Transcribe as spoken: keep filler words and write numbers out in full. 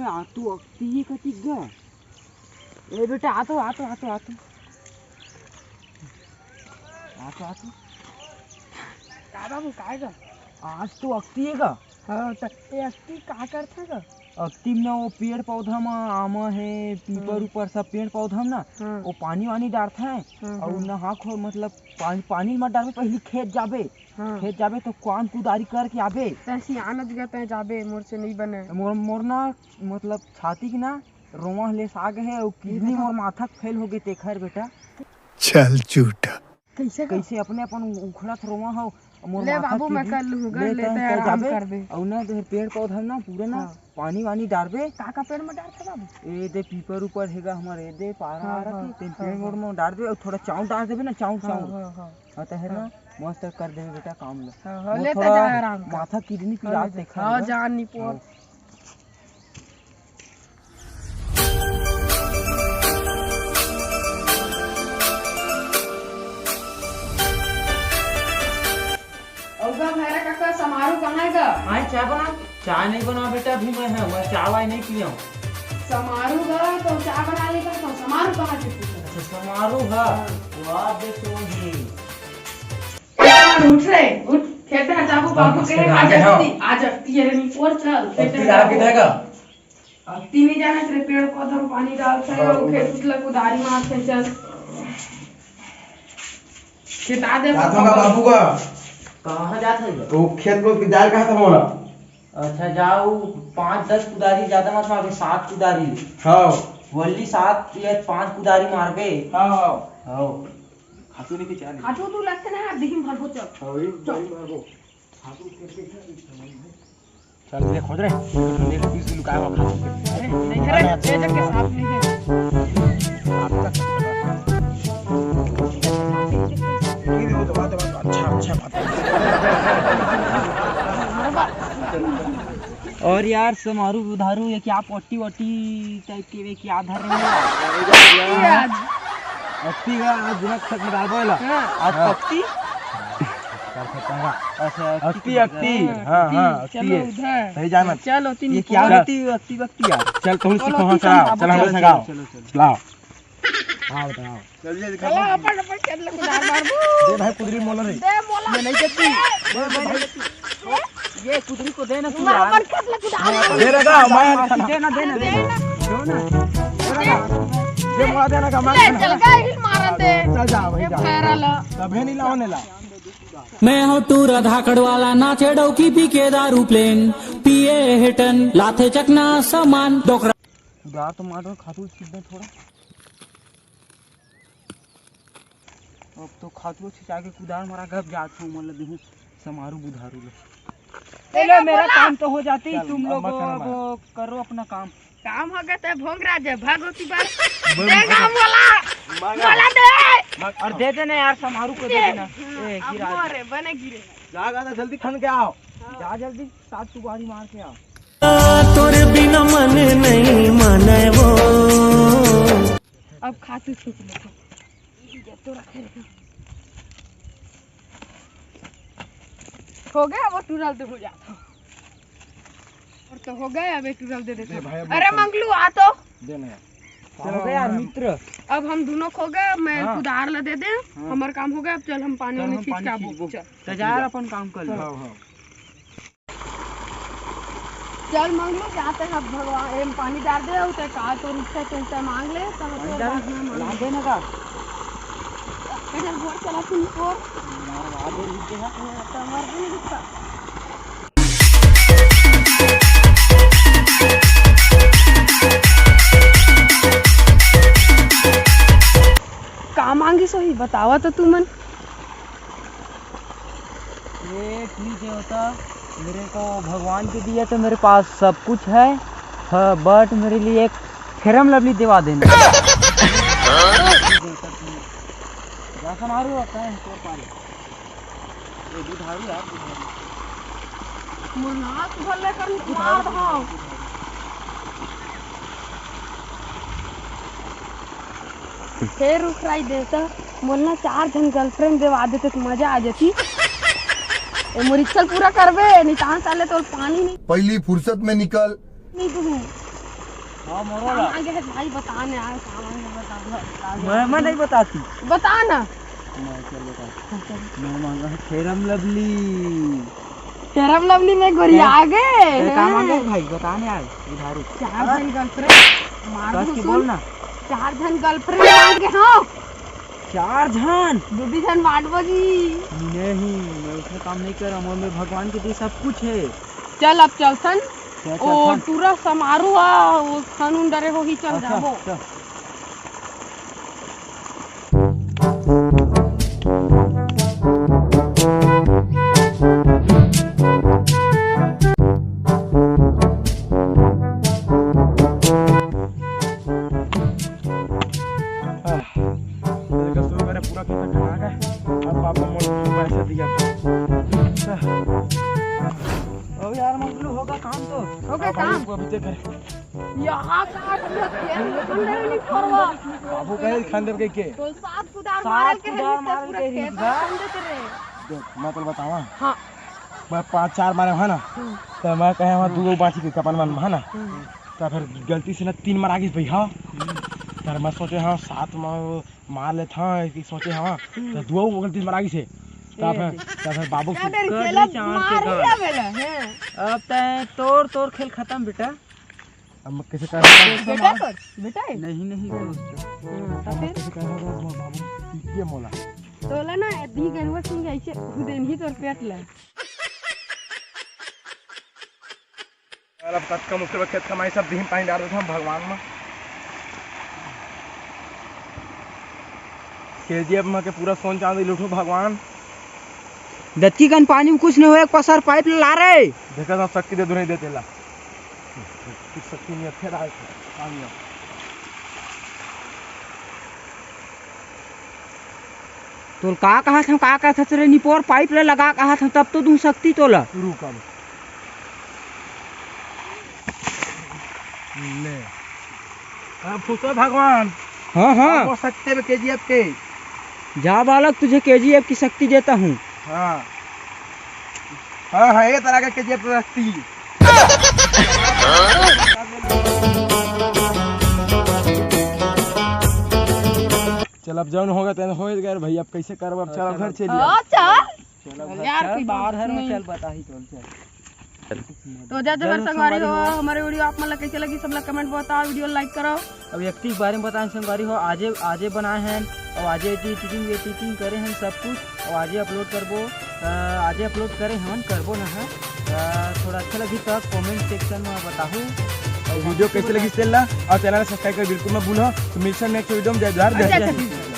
आ तो अक्ति ये कति गा। ए बेटा, आ तो, आ तो, आ तो, आ तो। आ तो, आ तो। का बाबू, काय गा? आज तो अक्ति ये गा। हाँ, त ए अक्ति का करथे गा? अक्ति में ना वो पेड़ पौधा में आमा हे, पीपर हाँ। ऊपर सब पेड़ पौधा में ना, हाँ। वो पानी वानी डारथे। हाँ, अउ हाँ। नहा खो, मतलब पानी, पानी मत डारबे, पहली खेत जाबे। हाँ। खेत जाबे तो कुआन कुदारी करके आबे। तैं सियान अजगा तैं जाबे, मोर से नहीं बने। मोर, मोर ना, मतलब छाती के ना रोवा ले साग हे, अउ किडनी मोर माथा फेल हो गए तेखर बेटा। चल झूठा। कैसे का? कैसे अपने अपन उखड़त रोवा हो, मोर ले माथा बाबू, मैं किडनी कर लूँगा, ले ले तैं तैं आराम जाबे, कर दे। अउ ना तो पेड़ पौधा ना पूरा ना हाँ। पानी वानी डारबे। का का पेड़ में डारथे बाबू? ए दे पीपर ऊपर हेगा हमर, ए दे पारा हाँ, आरा हाँ, के, तेन हाँ, पेड़ मोड़ हाँ। में डारबे, अउ थोड़ा चाउर डार देबे ना, चाउर, हाँ, चाउर। हाँ, हाँ। हाँ, तो है ना, हाँ। मस्त कर देबे बेटा काम ला। हाँ, हाँ, वो ले तो थोड़ा जा आराम कर। माथा किडनी हाँ, पीरा ले जा। तेखर हाँ, बेटा। जा निपोर। हाँ। अउ गा भैरा काका, समारू कहाँ हे गा? आए, चाय बना। चाय नहीं बना बेटा, अभी मैं है, मैं चाय वाय नहीं पिया हूँ। समारू गा तो चाय बना ले का, तो समारू कहाँ के पूछा? अच्छा, समारू है। हाँ। वाह बे सोही। उठ रे, उठ, खेत में जाबो, बाबू कहे, आज अक्ति, आज अक्ति ये रे निपोर, चल, खेत में जाबो। अक्ति नहीं जाना तेरे, पेड़ पौधा में पानी डालथे, हाँ, अउ खेत उत ला कुदारी मारथे, चल। खेता दे जात होगा बाबू का। कहाँ जात है? वो खेत को जाए कहा था मोला। अच्छा, जाओ, पाँच दस कुदारी ज्यादा मत मारबे, सात कुदारी। हाँ। वल्ली सात या पाँच कुदारी मारबे। हाँ, हाँ। हाँ। खातू नहीं के चाह नहीं। खातू तू लगते ना, दिहिन भरबो चल। हाँ, वही चल। दिहिन भरबो। खातू करके क्या? चल, देख, खोज रे। देख, बीस किलो का है, खातू करके। अरे, नहीं है रे, ये जग के साफ नहीं है। आपका नहीं दे, दबा, दबा, अच्छा, अच्छा, बात है। और यार, समारू बुधारू, ये क्या पट्टी वट्टी टाइप के, वे क्या धर रहे हैं? अक्ति का आज दिमाग खत्म डाल बोला। हाँ। आज हाँ। पक्ति? अच्छा, अक्ति, अक्ति। हाँ, हाँ, अक्ति चलो है। उधर। सही जाना। चलो, तीन ये क्या पकड़। होती है अक्ति वक्ति यार? चल, तुम चलो, सीखो, हाँ, तीन चलाओ, चलो, चलो, चलो, चलो, चलो। लाओ। हाँ, बताओ। जल्दी, जल्दी चलो, कर। अपन, अपन खेत ले कुदार मार दो। दे भाई, कुदरी मोला रे। दे मोला। मैं नहीं देती। ये कुदरी को देना तू यार। अपन खेत ले कुदार मार दे। दे रे गा, मैं देना, देना, देना। दे ना। दे ना। दे मोला, देना का, मैं ले, चल गा, हिल मारन दे। चल जा भाई, ये जा। पैरा ला। तबे नहीं लावने ला। मैं हूँ टूरा धाकड़ वाला, नाचे डौकी पी के दारू प्लेन, पिए हेटन, लाथे चकना सामान, डोकरा। कुदार तो मार, खातू छीट दे थोड़ा। अब तो खातू छिंचा के कुदार मारा, गप जात हूँ, मतलब देखूँ समारू बुधारू लो। चलो, मेरा काम तो हो जाती, चल, तुम लोग अब करो अपना काम। काम हो गया तो भोंग राज है, भागो ती बार। देगा मोला, मोला दे। और दे देना यार, समारू को दे देना। ए, अब गिरा दे। अरे, बने गिरे। जा, जा, जल्दी खन के आओ। हाँ। जा जल्दी, सात कुदारी मार के आओ। तोरे बिना मन नहीं माने वो। अब खातू छूट ले तो। ये तो रखे रखे। हो गया, वो टूरल दे हो जाता। और तो हो गया, अब एक टूरल दे देता। दे भाई, अब अरे मत कर। मंगलू, आ तो। दे ना यार। चलो, हो गया यार, मैं मित्र। अब हम दोनों खो गए, मैं हाँ। कुदार ला दे दे। हाँ। हमार काम हो गया, अब चल हम पानी चल, वानी हम पानी छिटकाबो। खींचबो। चल। तो जा यार, अपन काम कर ले। हाँ, हाँ। चल मंगलू, जाते हैं भगवान, एम पानी डाल दे, उते का तो रुक से, तुमसे मांग ले, तो हम पानी तो डाल, बाद में मांग ला ले। दे ना का? इधर घोड़ चला तुम और। मार, आ दे, रुक जा। हाँ, तो मर भी नहीं रुकता। का मांगी सोही, बतावा तो तुमन। ये ठीक है होता, मेरे को भगवान के दिया तो मेरे पास सब कुछ है, हाँ, but मेरे लिए एक फेरम लवली दिवा देना। जा समारू होता है, तोर पाले। ये दुधारू यार, दुधारू। मोर नाक भर ले कर मार दो। फेर उखराई देता, मोर ना चार झन girlfriend देवा देते तो मजा आ जाती। ए, मोर इच्छा पूरा करबे, नितान साले तोर पानी नहीं। पहली फुर्सत में निकल। नहीं तू। हाँ, मोरो ला। आगे है भाई, बता ना यार, का मांगे, बता, बता, बता। मैं, मैं नहीं बताती। बता ना। मैं चल बता। हाँ, चल। मैं मांगा है फेरम लवली। फेरम लवली में गोरी हैं? आगे। ए, का मांगे भाई, बता ना यार, उधारू। चार हाँ? झन girlfriend मार कस दूँ के सुन। बोल ना। चार झन girlfriend मांगे हो। चार झन? दू दू झन बांटबो जी। नहीं, मैं उसमें काम नहीं कर रहा हूँ, मैं भगवान के लिए सब कुछ है। चल अब चलथन। क्या ओ चलथन? टूरा समारू आ, वो खानून डरे होही, चल अच्छा, जाबो। चल। देखो, शुरू करे पूरा खेत खा गए। अब पापा मोर पैसा दिया। अब यार, मजलू होगा काम तो। होगा अब काम। भाई को अभी देख। यहाँ का पूरा खेत खंडर नहीं करवा। बाबू कहे खंडर के के? तो सात कुदार सात मारे के कुदार है, मारे पूरा के खेत ही बा। खंडर करे। देख, मैं तो बतावा। हाँ। मैं पाँच चार मारे है ना, हम्म। तो मैं कहे, "हाँ, दू गो बाँची के कपन मन में है ना।" हम्म। तो फिर गलती से ना तीन मार आगिस भैया। हम्म। फिर मैं सोचे, "हाँ, सात मार, मार लेत हाँ," ऐसे सोचे, "हाँ।" हम्म। तो दू गो गलती से मार आगिस है। तो ए फिर, दे। तो फिर बाबू का से डर कर खेला दी चाँद मार के ही गाल। आवेला, हैं। अब तय तोर, तोर खेल खत्म बेटा। अब मैं कैसे कर सकता हूँ? बेटा तोर, बेटा है? नहीं, नहीं, दोस्त। हाँ, तो अब मैं फिर? कैसे कर सकता हूँ? बाबू पीटिए मोला। तोला ना, दी गरुआ सिंह ऐसे खुदेन ही तोर पेट ले। यार, अब कतका मुश्किल बा, खेत कमाई सब दिहिन, पानी डाल देथन भगवान में। केजीएफ में के पूरा सोन चांदी लूटू भगवान। दतकी कन पानी में कुछ नहीं होए, एक पसर पाइप ला रे। देखा था शक्ति दे दो, नहीं देते ला। कुछ शक्ति नहीं है, फिर आए पानी अब। तोल का कहा था, का कहा था तेरे निपोर पाइप ले लगा कहा था, तब तो दूँ शक्ति तोला। रुक अब। ले। हाँ, फुसो भगवान। हाँ, हाँ। अब वो सत्य में केजीएफ के। जा बालक, तुझे केजीएफ की शक्ति देता हूँ। हाँ। हाँ, हाँ, ये तरह का केजीएफ की शक्ति। चल, अब जौन होगा तेन हो गया रे भैया, अब कैसे करब, अब चल, अब घर चलिए। हाँ, चल। चल, अब घर यार, चल, कोई बात बाहर में नहीं। चल, बताही तो, चल। तो जय जोहार संगवारी हो, हमारे वीडियो आप मन ला कैसे लगी, सब ला कमेंट में बताओ, वीडियो लाइक करो। अब एक चीज बारे में बताएं संगवारी हो, आजे, आजे बनाए हैं और आजे एडिटिंग, एडिटिंग करे हैं सब कुछ, और आजे अपलोड करबो। अ, आजे अपलोड करे हन, करबो ना है। अ, थोड़ा अच्छा लगी तो कमेंट सेक्शन में बताहू। और वीडियो कैसे लगी तेला, और चैनल सब्सक्राइब कर बिल्कुल मत भूलो। तो मिलते हैं नेक्स्ट वीडियो में। जय जोहार, जय अच्छा, छत्तीसगढ़।